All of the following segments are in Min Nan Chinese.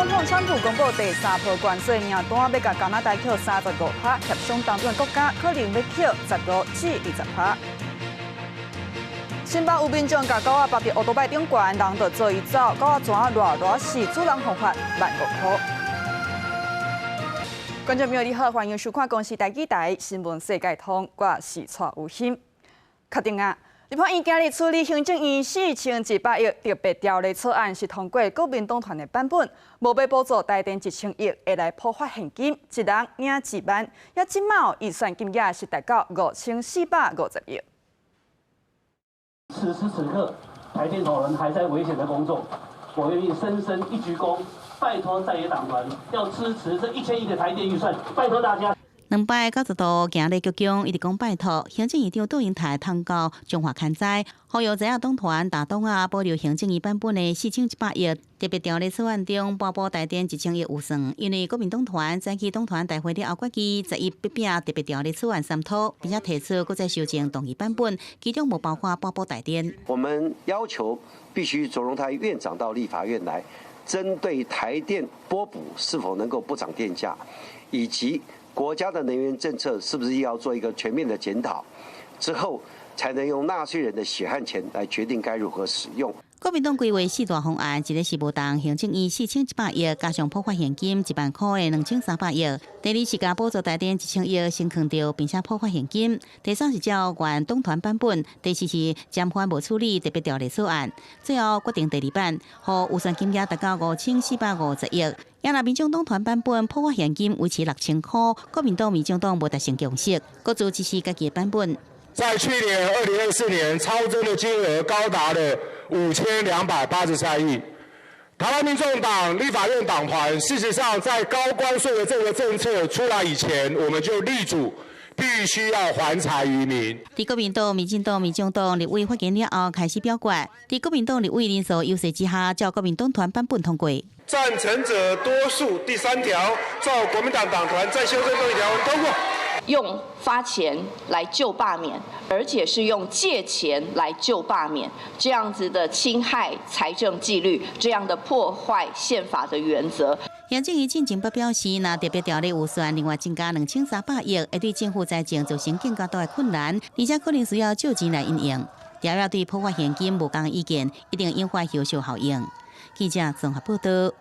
總統川普公布第三波關稅名單，欲共加拿大扣35%，協商當中的國家可能欲扣15至20%。新北有民眾共狗仔縛佇歐多擺頂懸，人就做伊走，狗仔怎熱熱死，主人予罰萬5箍。觀眾朋友你好，歡迎收看公視台語台新聞世界通，我是蔡有心。確定啊！立法院今日處理行政院4100億特別條例草案，是通過國民黨團的版本，無欲補助台電1000億，會來普發現金，一人領1萬。也這馬預算金額是達到5450億。此時此刻，台電同仁還在危險的工作，我願意深深一鞠躬，拜託在野黨團要支持這1000億的台電預算，拜託大家。290度，行咧鞠躬，一直講拜託。行政院長杜英台通告中華勘災，呼籲在野黨團大黨啊保留行政院版本的4100億特別條例草案中，撥補台電1000億預算，因為國民黨團早起黨團大會了後決議十一逼拼特別條例草案三通，並且提出閣再修正動議版本，其中無包括撥補台電。我們要求必須卓榮泰院長到立法院來，針對台電撥補是否能夠不漲電價，以及國家的能源政策是不是要做一個全面的檢討，之後才能用納稅人的血汗錢來決定該如何使用。國民黨規劃四大方案，一個是無動行政院4100億，加上普發現金1萬箍的2300億；第二是共補助台電1000億先囥著，並且普發現金；第三是照原黨團版本；第四是暫緩無處理特別條例草案。最後決定第二版，予預算金額達到5450億。也若民眾黨團版本普發現金維持6000箍，國民黨、民眾黨無達成共識，各自支持家己的版本。在去年2024年，超徵的金額高達了5283億。台灣民眾黨立法院黨團，事實上在高關稅的這個政策出來以前，我們就力主必須要還財於民。佇國民黨、民進黨、民眾黨立委發言了後，開始表決。佇國民黨立委人數優勢之下，照國民黨團版本通過。贊成者多數，第三條照國民黨黨團再修正動議條文通過。用發錢來救罷免，而且是用借錢來救罷免，這樣子的侵害財政紀律，這樣的破壞憲法的原則。行政院進前捌表示，若特別條例預算另外增加2300億，會對政府財政造成更加大的困難，而且可能需要借錢來應用。調查對普發現金無仝意見，一定引發後續效應。記者綜合報道。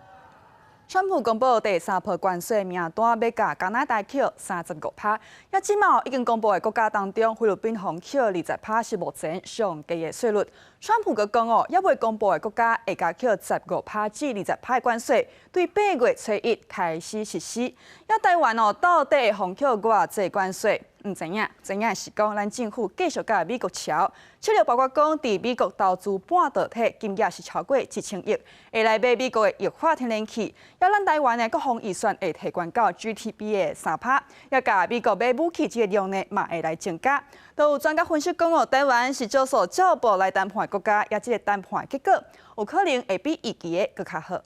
川普公布第三波關稅名單，欲共加拿大扣35%。也這馬已經公布的國家當中，菲律賓予扣20%是目前上低的稅率。川普閣講哦，猶未公布的國家會共扣15%至20%的關稅，對8月初一開始實施。也台灣哦，到底會予扣偌濟關稅？毋知影，知影是講咱政府繼續共美國喬，策略包括講，佇美國投資半導體金額是超過1000億，會來買美國的液化天然氣。也咱台灣的國防預算會提懸到 GDP 的3%，也共美國買武器這个量呢，嘛會來增加。都有專家分析講哦，台灣是少數照步來談判的國家，也這个談判結果有可能會比預期的閣較好。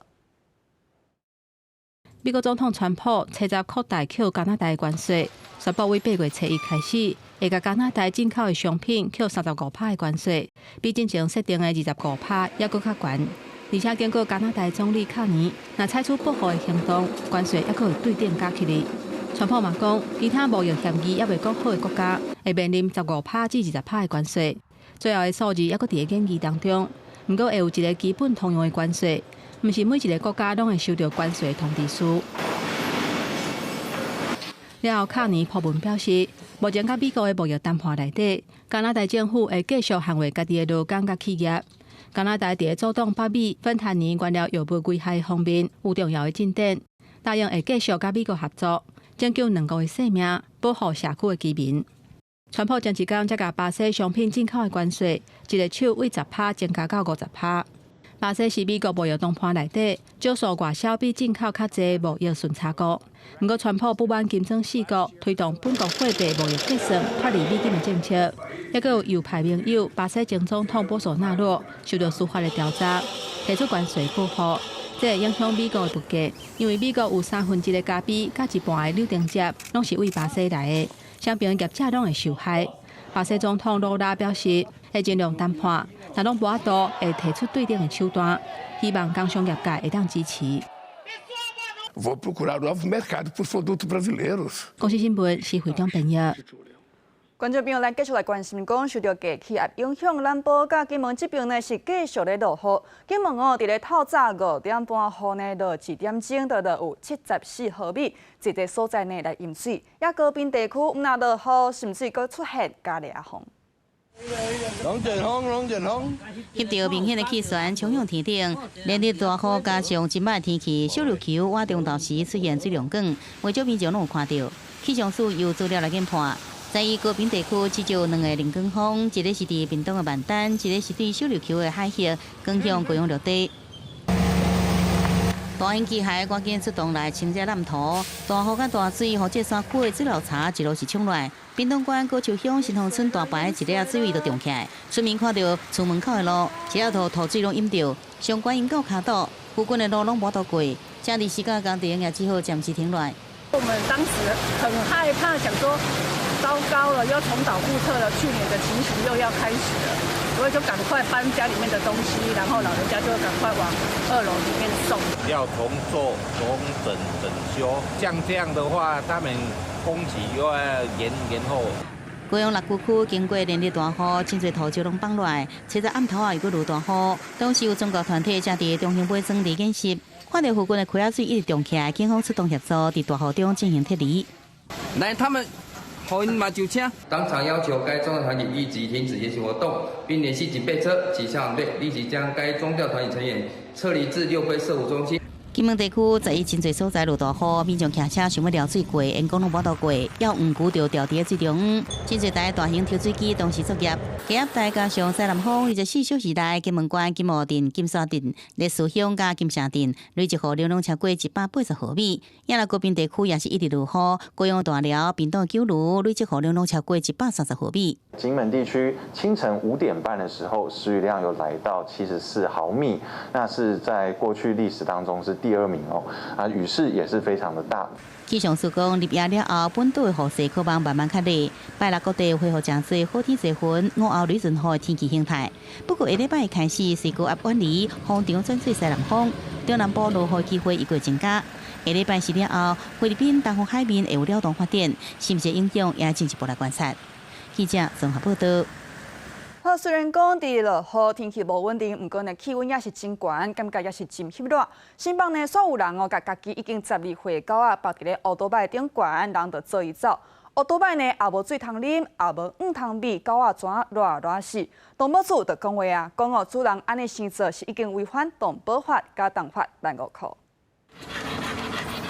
美國總統川普初十擴大扣加拿大關稅，宣布對8月初一開始，會共加拿大進口的商品扣35%的關稅，比之前設定的25%猶閣較懸。而且經過加拿大總理卡尼，若採取報復的行動，關稅猶閣會對等加起來。川普嘛講，其他貿易協議猶未講好的國家，會面臨15%至20%的關稅。最後的數字猶閣佇咧研議當中，毋過會有一个基本通用的關稅。毋是每一个國家攏會收到關稅通知書。了後，卡尼鋪文表示，目前佮美國的貿易談判內底，加拿大政府會繼續捍衛家己的勞工佮企業。加拿大佇咧阻擋北美芬坦尼原料藥物危害方面有重要的進展，答應會繼續佮美國合作，拯救兩國的性命，保護社區的居民。川普前一工才共巴西商品進口的關稅，一个手對10%增加到50%。巴西是美國貿易談判內底少數外銷比進口較濟貿易順差國。毋過，川普不滿金磚四國推動本國貨幣貿易結算脫離美金的政策，抑閣有右派盟友巴西前總統波索納洛受到司法的調查，提出關稅報復，這會影響美國的物價，因為美國有1/3的咖啡佮一半的柳橙汁攏是對巴西來的，雙邊業者攏會受害。巴西總統魯拉表示，會盡量談判，但攏無法度會提出對等的手段，希望工商業界會當支持。Vou procurar novos mercados para os produtos brasileiros。公視新聞是會長朋友。觀眾朋友，咱繼續來關心，講受著低氣壓影響，南部佮金門這邊呢是繼續咧落雨。金門哦，佇咧透早5點半雨呢落一點鐘，就落有74毫米，濟濟所在呢來淹水。也高屏地區毋但落雨，甚至閣出現加烈風。龍捲風，龍捲風。翕著明顯的氣旋衝向天頂，連日大雨加上真歹天氣，小琉球倚中晝時出現水龍捲，袂少民眾攏有看著。氣象署有資料來研判，在伊高屏地區至少兩个龍捲風，一个是佇屏東的萬丹，一个是對小琉球的海峽，捲向高雄陸地。大型機械趕緊出動來清這爛土，大雨佮大水，予這山區的水流槽一路是沖來。屏東縣高丘鄉新豐村大排一粒水位就漲起來，村民看著厝門口的路，一粒土土水攏淹著，上懸淹到跤肚，附近的路攏無法度過，這臨時工程也只好暫時停落來。我們當時很害怕，想說糟糕了，又重蹈覆轍了，去年的情形又要開始了，所以就趕快搬家裡面的東西，然後老人家就趕快往二樓裡面送。要重做、重整、整修，像這樣的話，他們工期又要延後。高雄六龜區經過連日大雨，真濟土石攏崩落來。昨日暗頭仔又閣落大雨，當時有宗教團體正佇中興尾莊佇演習，看著附近的溪仔水一直漲起來，警方出動協助，佇大雨中進行撤離。來，他們予𪜶嘛就請。當場要求該宗教團體立即停止演習活動，並聯繫警備車及消防隊，立即將該宗教團體成員撤離至六龜社福中心。金門地區昨日真濟所在落大雨，民眾騎車想欲撩水過，因講攏無法度過，猶毋牛就牢佇咧水中。真濟台大型抽水機同時作業，低壓帶加上西南風，24小時內，金門縣金澳鎮、金沙鎮、烈士鄉佮金城鎮累積雨量攏超過180毫米。也若高屏地區也是一直落雨，高雄大寮、屏東九如累積雨量攏超過130毫米。金門地區清晨5點半的時候，時雨量有來到74毫米，那是在過去歷史當中是第二名哦，啊雨勢也是非常的大。氣象署講，入夜了後，本島的雨勢可望慢慢較弱。拜六各地恢復誠濟好天濟雲，午後雷陣雨的天氣形態。不過下禮拜開始，隨高壓遠離，風場轉做西南風，中南部落雨機會又閣增加。下禮拜四了後，菲律賓東方海面會有擾動發展，是毋是影響也進一步來觀察。記者綜合報道。好，雖然講佇落雨天氣無穩定，毋過呢氣溫也是真懸，感覺也是真翕熱。新北呢，煞有人哦，共家己已經12歲狗仔縛佇咧烏多擺頂懸，人就做伊走。烏多擺呢，也無水通啉，也無糞通覕，狗仔怎熱熱死？動保處就講話啊，講哦，主人按呢傷做是已經違反動保法佮動法萬五箍。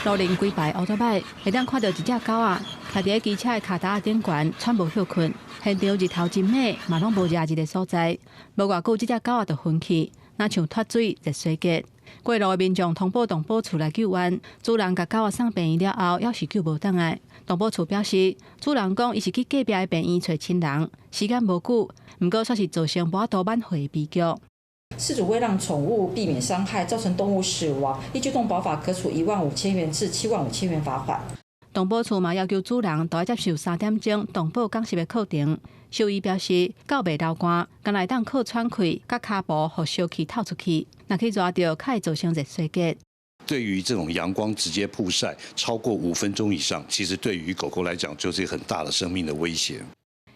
路人規排烏多擺，會當看著一隻狗仔，徛佇咧機車的跤踏仔頂懸，喘無歇睏。現場日頭真猛，嘛攏無遮日的所在。無偌久，這隻狗仔就昏去，若像脫水熱衰竭。過路的民眾通報動保處來救援，主人共狗仔送病院了後，猶是救無轉來。動保處表示，主人講伊是去隔壁的病院揣親人，時間無久，毋過煞是造成無法度挽回的悲劇。飼主為讓寵物避免傷害，造成動物死亡，依據動保法可處15,000元至75,000元罰款。動保處嘛要求主人都愛接受3點鐘動保講習的課程。獸醫表示，狗袂流汗，干焦會當靠喘氣、佮跤步予燒氣透出去，若去熱著，較會造成熱衰竭。對於這種陽光直接曝曬超過5分鐘以上，其實對於狗狗來講就是很大的生命的威脅。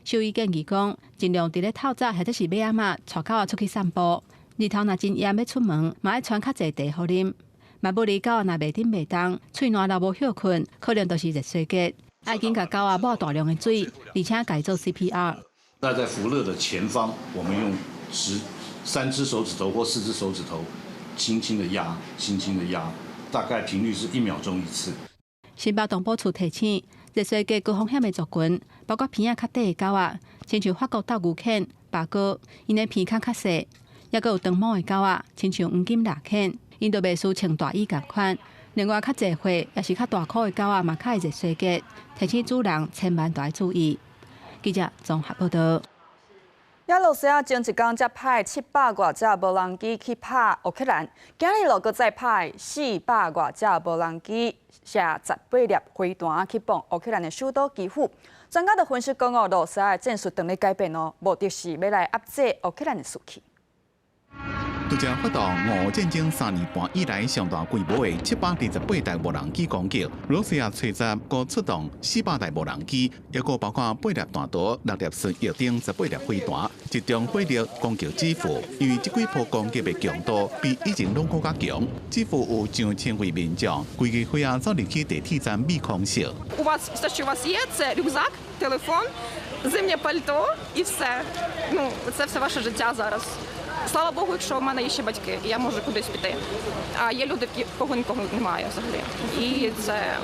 獸醫建議講，盡量佇咧透早或者是尾暗仔，帶狗仔出去散步。日頭若真炎欲出門，嘛愛傳較濟茶予啉。萬不利狗仔若袂振袂動，喙瀾流無歇睏，可能就是熱衰竭。愛緊共狗仔抹大量的水，而且共伊做 CPR。那在福樂的前方，我們用三隻手指頭或四隻手指頭，輕輕的壓，輕輕的壓，大概頻率是1秒鐘一次。新北動保處提醒，熱衰竭高風險的族群，包括鼻仔較短的狗仔，親像法國鬥牛犬、巴哥，𪜶的鼻孔較細。抑閣有長毛的狗仔，親像黃金獵犬，𪜶就袂輸穿大衣仝款。另外，較濟歲抑是較大箍的狗仔嘛，較會熱衰竭，提醒主人千萬著愛注意。記者綜合報道。俄羅斯前一工才派700外隻無人機去拍烏克蘭，今日又閣再派400外隻無人機，射18粒飛彈去放烏克蘭的首都基輔。專家就分析講哦，俄羅斯的戰術正咧改變哦，目的是欲來壓制烏克蘭的士氣。拄才發動俄烏戰爭3年半以來上大規模的728台無人機攻擊，俄羅斯也吹十閣出動400台無人機，抑閣包括八粒彈道、六粒巡弋等18粒飛彈，集中火力攻擊基輔。因為這幾波攻擊的強度比以前攏閣較強，基輔有上千位民眾，規个伙仔走入去地鐵站避空襲。 У вас все, що у вас є, це рюкзак, телефон, зимнє пальто і все. Ну, це все ваше життя зараз. Слава Богу, якщо в мене є ще батьки, і я можу кудись піти. А є люди, в кого нікого немає взагалі. І це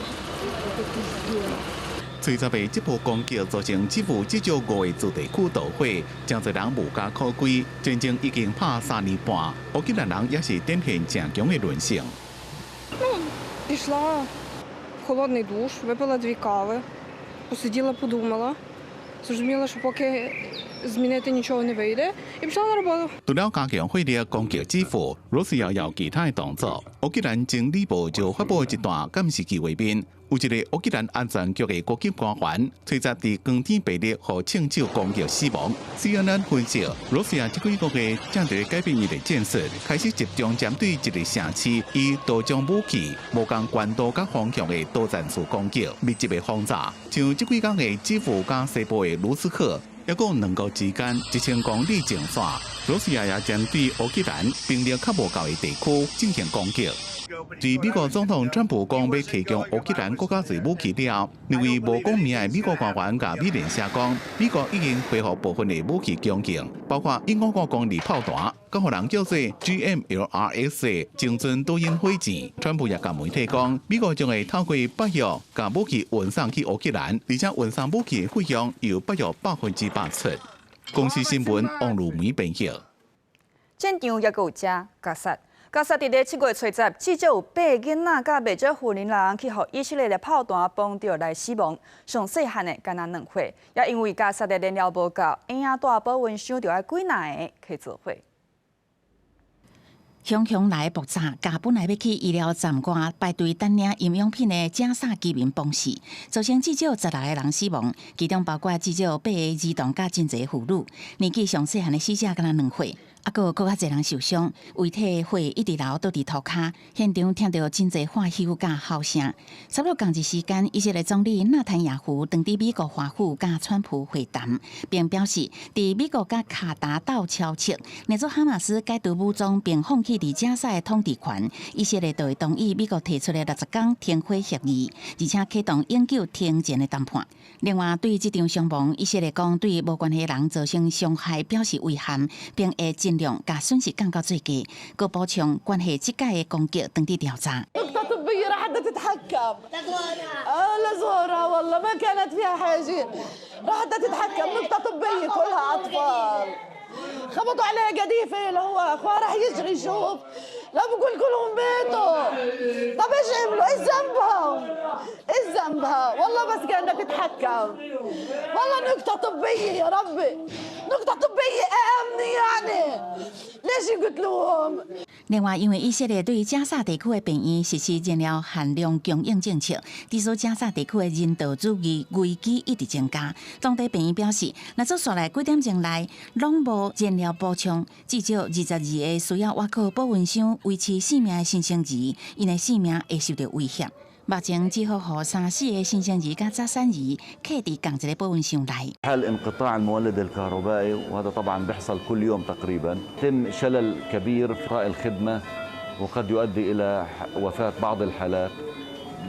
吹十个這波攻擊造成基輔至少五个住宅區導火，誠濟人無家可歸。戰爭已經拍3年半，烏克蘭人也是展現誠強的韌性。 Ну, пішла в холодний душ, випила дві кави, посиділа, подумала. Зрозуміла, що поки змінити нічого не вийде, і пішла на роботу. 除了加強火力攻擊基輔，俄羅斯也有其他的動作。烏克蘭真理報就發布一段監視器畫面，有一個烏克蘭安全局的高級官員，吹十佇光天白日予槍手攻擊死亡。CNN 分析，俄羅斯這幾個月正佇改變伊的戰術，開始集中針對一个城市，以多種武器、無仝高度佮方向的多戰術攻擊，密集的轟炸。像這幾工的基輔佮西部的盧茨克。抑閣兩國之間1000公里前線，羅西亞也針對烏克蘭兵力較無夠的地區進行攻擊。自美國總統川普講欲提供烏克蘭閣較濟武器了後，兩位無講名的美國官員共美聯社講，美國已經恢復部分的武器供應，包括155公厘炮彈，閣予人叫做 GMLRS 的精準導引火箭。川普也共媒體講，美國將會透過北約共武器運送去烏克蘭，而且運送武器的費用由北約100%出。公視新聞王如梅編譯。戰場抑閣有遮加薩。加薩佇咧7月初十，至少有八個囡仔佮袂少婦人人去予以色列的炮彈崩著來死亡。上細漢的敢若2歲，也因為加薩的燃料無夠，嬰仔蹛保溫箱就愛幾若个去做伙。雄雄來爆炸，共本來欲去醫療站外排隊等領營養品的加薩居民崩死，造成至少16個人死亡，其中包括至少八個兒童佮真濟婦女。年紀上細漢的死者敢若2歲，猶閣有閣較濟人受傷，遺體血一直流倒佇塗跤，現場聽著真濟喊休佮嚎聲。差不多仝一時間，以色列總理納坦雅胡當佇美國華府佮川普會談，並表示，佇美國佮卡達鬥敲策，若做哈馬斯解除武裝並放棄佇加薩的統治權，以色列就會同意美國提出的60天停火協議，而且啟動永久停戰的談判。另外，對這場傷亡，以色列講對無關係人造成傷害表示遺憾，並會盡量共損失降到最低，閣補充關係這擺的攻擊當佇調查。 طبية راح تتحكم اه لزورها والله ما كانت فيها حاجة راح تتحكم نقطة طبية كلها أطفال خبطوا عليها قذيفة اللي هو أخوها راح يجري يشوف لا بقول كلهم ماتوا. طب ايش عملوا؟ ايش ذنبهم؟ ايش ذنبها؟ والله بس كانت تتحكم والله نقطة طبية يا ربي نقطة طبية آمنة يعني ليش يقتلوهم؟ 另外，因為以色列對加薩地區的病院實施燃料限量供應政策，致使加薩地區的人道主義危機一直增加。當地病院表示，若做紲來幾點鐘內攏無燃料補充，至少22個需要倚靠保溫箱維持性命的新生兒，𪜶的性命會受著威脅。目前只好予三四個新生兒佮早產兒囥佇仝一个保溫箱內。 حال انقطاع المولد الكهربائي وهذا طبعا بيحصل كل يوم تقريبا يتم شلل كبير في الخدمة وقد يؤدي إلى وفاة بعض الحالات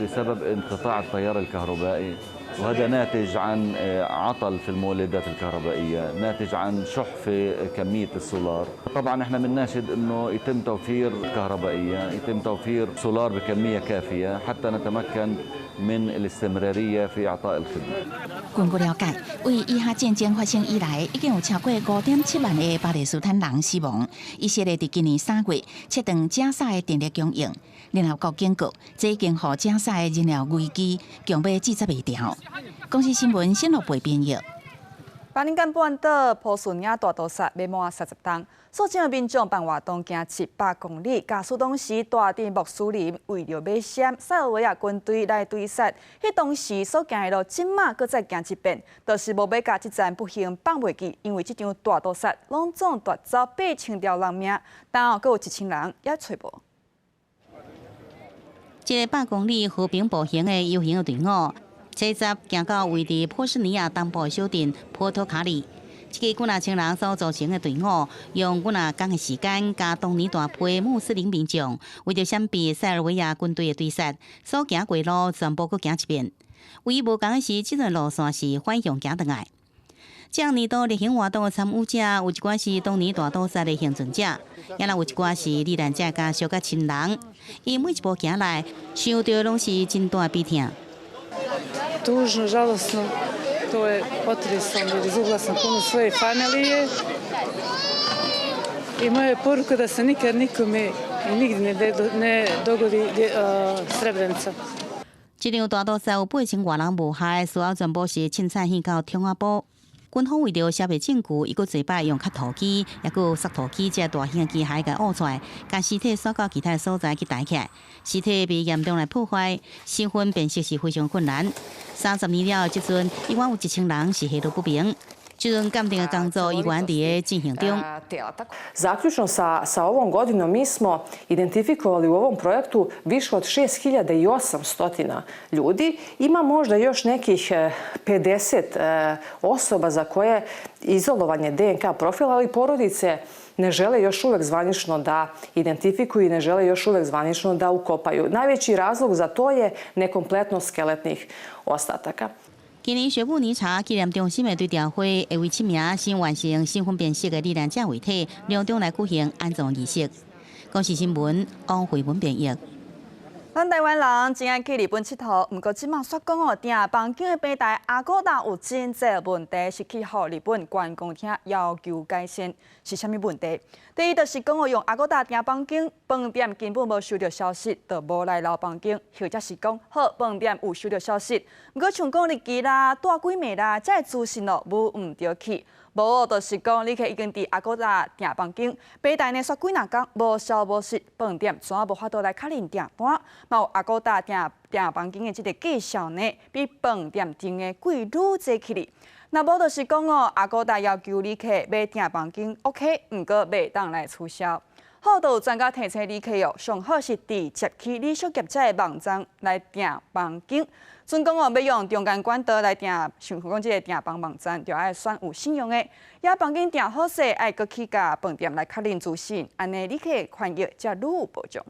بسبب انقطاع التيار الكهربائي وهذا ناتج عن عطل في المولدات الكهربائية ناتج عن شح في كمية السولار. طبعا احنا بنناشد انه يتم توفير كهربائية يتم توفير سولار بكمية كافية حتى نتمكن من الاستمرارية في إعطاء الخدمة. 根據了解，為以哈戰爭發生以來，已經有超過5.7萬个巴勒斯坦人死亡。以色列佇今年3月切斷加薩的電力供應，聯合國警告，這已經予加薩的燃料危機強欲制裁袂牢。公視新聞新樂貝編譯。巴林干半島波士尼亞大屠殺欲滿30冬，訴請民眾辦活動行700公里，假使當時大陣穆斯林為著欲閃塞爾維亞軍隊來追殺，彼當時所行的路，這馬閣再行一遍，就是無欲共這層不幸放袂記，因為這場大屠殺攏總奪走8000條人命，但閣有1000人猶揣無。這個100公里和平步行的遊行的隊伍，初十行到位佇波斯尼亞東部的小鎮波托卡里。這个幾若千人所組成的隊伍，用幾若工的時間，共當年大批穆斯林民眾，為著閃避塞爾維亞軍隊的追殺，所行過路全部閣行一遍。唯一無仝的是，這段路線是反向行轉來。這項年度例行活動的參與者，有一寡是當年大屠殺的倖存者，也若有一寡是罹難者家屬佮親人。𪜶每一步行來，想著攏是真大悲痛。 Tužno, žalosno, to je potresom jer izgubila sam puno svoje familije. I moja je poruka da se nikad nikome i nigdje ne dogodi Srebrenica. 這場大屠殺有8000外人遇害，隨後全部是凊彩獻到桶仔埔。軍方為著消滅證據，伊閣濟擺用磕土機，抑閣有掃土機這大型的機械共挖出來，共屍體徙到其他所在去抬起來。屍體被嚴重來破壞，身份辨識是非常困難。30年了後，這陣依然有1000人是下落不明。這陣鑑定的工作依然佇咧進行中。 Zaključno sa ovom godinom mi smo identifikovali u ovom projektu više od 6800 ljudi. Ima možda još nekih 50 osoba za koje izolovanje DNK profila, ali porodice ne žele još uvek zvanično da identifikuju i ne žele još uvek zvanično da ukopaju. Najveći razlog za to je nekompletnost skeletnih ostataka. 今年雪布尼查紀念中心的追悼會會為七名新完成身份辨識的罹難者遺體，隆重來舉行安葬儀式。公視新聞王慧文編譯。咱台灣人真愛去日本𨑨迌，毋過這馬煞講哦，訂房間的平台 Agoda 有真濟問題，是去予日本觀光廳要求改善，是啥物問題？第一就是講哦，用 Agoda 訂房間，飯店根本無收著消息，就無來留房間；或者是講好飯店有收著消息，毋過像講日期啦、蹛幾暝啦，這个資訊哦無毋著去。無就是講，旅客已經佇 Agoda 訂房間，平台呢煞幾若工無消無息，飯店怎無法度來確認訂單？嘛有 Agoda 訂房間的這个價數呢，比飯店訂的貴愈濟起哩。若無就是講哦，Agoda 要求旅客欲訂房間 OK，毋過袂當來取消。好，就有專家提醒旅客哦，上好是直接去旅宿業者的網站來訂房間。準講哦，欲用中間管道來訂，像講這个訂房網站，就愛選有信用的。也房間訂好勢，愛閣去共飯店來確認資訊，按呢旅客權益才愈有保障。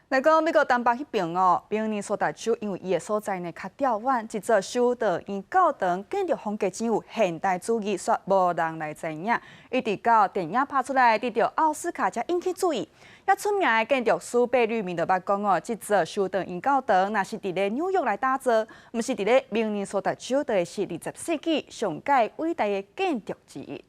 來講美國東北彼爿哦，明尼蘇達州因為伊的所在呢較吊遠，一座修道院教堂建築風格真有現代主義，煞無人來知影。一直到電影拍出來得著奧斯卡才引起注意。遐出名的建築師貝聿銘就捌講哦，這座修道院教堂若是佇咧紐約來打造，毋是佇咧明尼蘇達州，就會是20世紀上蓋偉大的建築之一。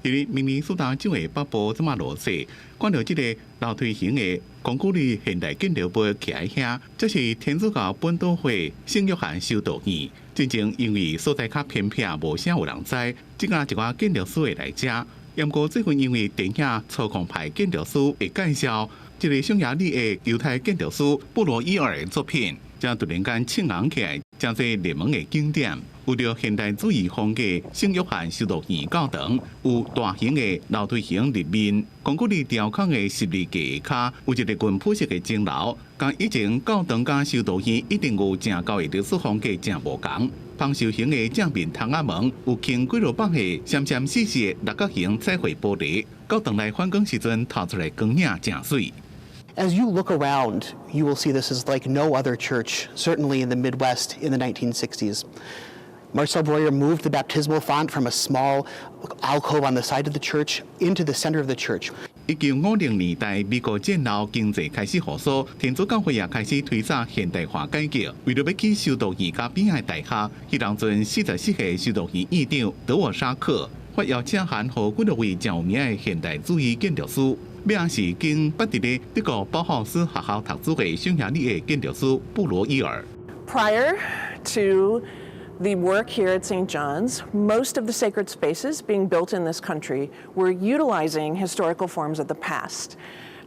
佇咧明尼蘇達州的北部這馬落雪，看著這个樓梯形的鋼骨的現代建築物徛佇遐，這是天主教本篤會聖約翰修道院。真正因為所在較偏僻，無啥有人知，這家一寡建築師會來遮。毋過最近因為電影操控派建築師的介紹，這个匈牙利的猶太建築師布羅伊爾的作品，才突然間衝紅起來，成做熱門的景點。有著現代主義風格，聖約翰修道院教堂有大型的樓梯形立面，鋼骨裡雕刻的十字架下跤有一个近樸式的鐘樓，佮以前教堂佮修道院一定有正厚的歷史風格誠無仝。方壽形的正面窗仔門有銎幾落百個閃閃爍爍的六角形彩繪玻璃，教堂內反光時陣透出來光影誠媠。 As you look around, you will see this is like no other church, certainly in the Midwest in the 1960s. Marcel Breuer moved the baptismal font from a small alcove on the side of the church into the center of the church. 1950年代，美國戰後經濟開始復甦，天主教會也開始推展現代化改革。為著欲起修道院佮邊仔的大廈，彼當陣44歲修道院院長德沃沙克發邀請函予幾多位誠有名的現代主義建築師，尾仔是經捌佇咧德國包豪斯學校讀書的匈牙利的建築師布羅伊爾。 Prior to The work here at St. John's, most of the sacred spaces being built in this country were utilizing historical forms of the past,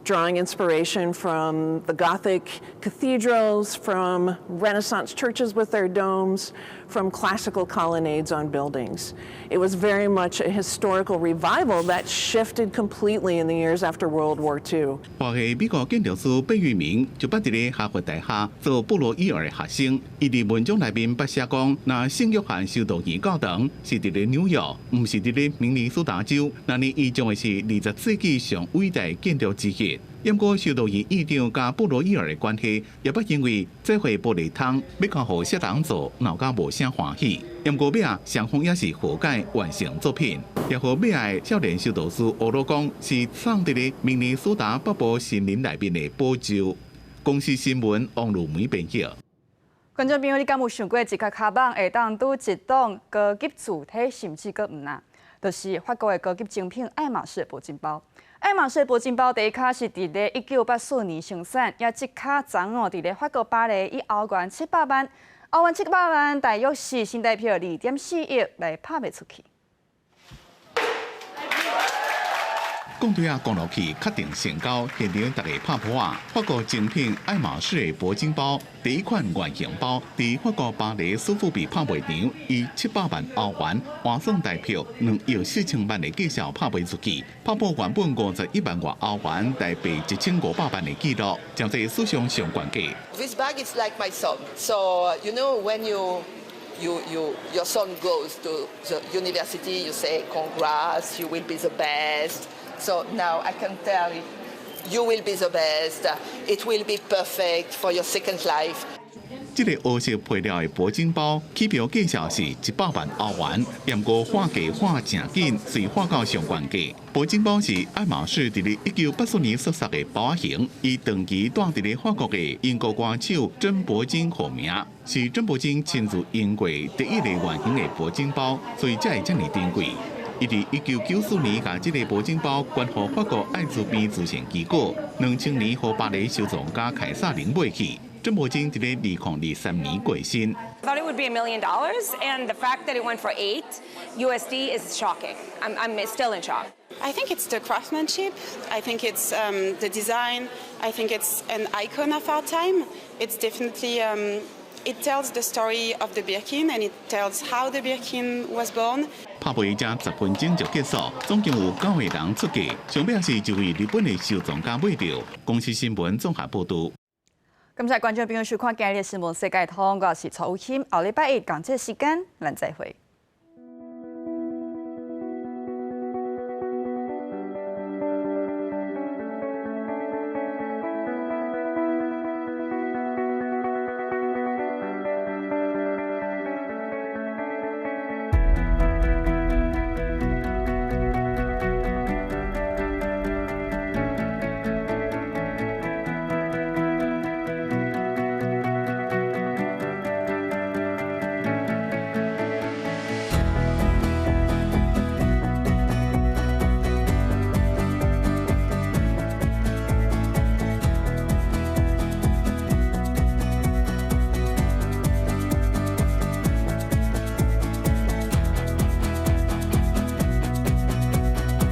drawing inspiration from the Gothic cathedrals, from Renaissance churches with their domes, from classical colonnades on buildings. It was very much a historical revival that shifted completely in the years after World War II. 華裔美國建築師貝聿銘就捌佇咧哈佛大學做布羅伊爾的學生，伊佇文章內面捌寫講，若聖約翰修道院教堂是佇咧紐約，毋是佇咧明尼蘇達州，那呢伊將會是20世紀上偉大建築之一。毋過修道院院長佮布羅伊爾的關係，也捌因為這塊玻璃窗欲交予啥人做，鬧甲無啥歡喜。毋過尾仔，雙方也是和解完成作品。也予尾仔少年修道士歐羅講，是藏佇咧明尼蘇達北部森林內面的寶咒。公視新聞王如梅編譯。觀眾朋友，你敢有想過一跤跤蠓會當拄一棟高級厝體，甚至閣毋若？就是法國的高級精品愛馬仕鉑金包。愛馬仕鉑金包第一跤是佇咧1984年生產，也這跤昨哦佇咧法國巴黎以歐元七百萬，歐元七百萬大約是新台幣2.4億來拍賣出去。講對啊，講落去確定成交，現場逐家拍噗仔。法國精品愛馬仕的鉑金包第一款原型包，佇法國巴黎蘇富比拍賣場以700萬歐元換算台幣2億4千萬的價數拍賣出去，拍破原本51萬外歐元台幣1500萬的紀錄，成做史上上懸價。 This bag is like my son, so you know when your son goes to the university, you say congrats, you will be the best. So now I can tell you, you will be the best. It will be perfect for your second life. 這个烏色皮料的鉑金包，起標價數是100萬歐元，毋過喊價喊誠緊，遂喊到上懸價。鉑金包是愛馬仕佇咧1984年設計的包仔型，伊長期蹛佇咧法國的英國歌手珍珀金號名，是珍珀金親自用過第一个原型的鉑金包，所以才會遮爾珍貴。伊佇1994年共這个鉑金包捐予法國愛滋病慈善機構，2000年予巴黎收藏家凱撒琳買去。珍珀金佇咧2023年過身。 Thought it would be $1 million, and the fact that it went for 8 USD is shocking. I'm still in shock. I think it's the craftsmanship. I think it's the design. I think it's an icon of our time. It's definitely it tells the story of the Birkin and it tells how the Birkin was born. 拍賣才10分鐘就結束，總共有九個人出價，上尾是一位日本的收藏家買著。公視新聞綜合報導。感謝觀眾朋友收看今日的新聞世界通，我是蔡有馨，後禮拜一仝這時間，咱再會。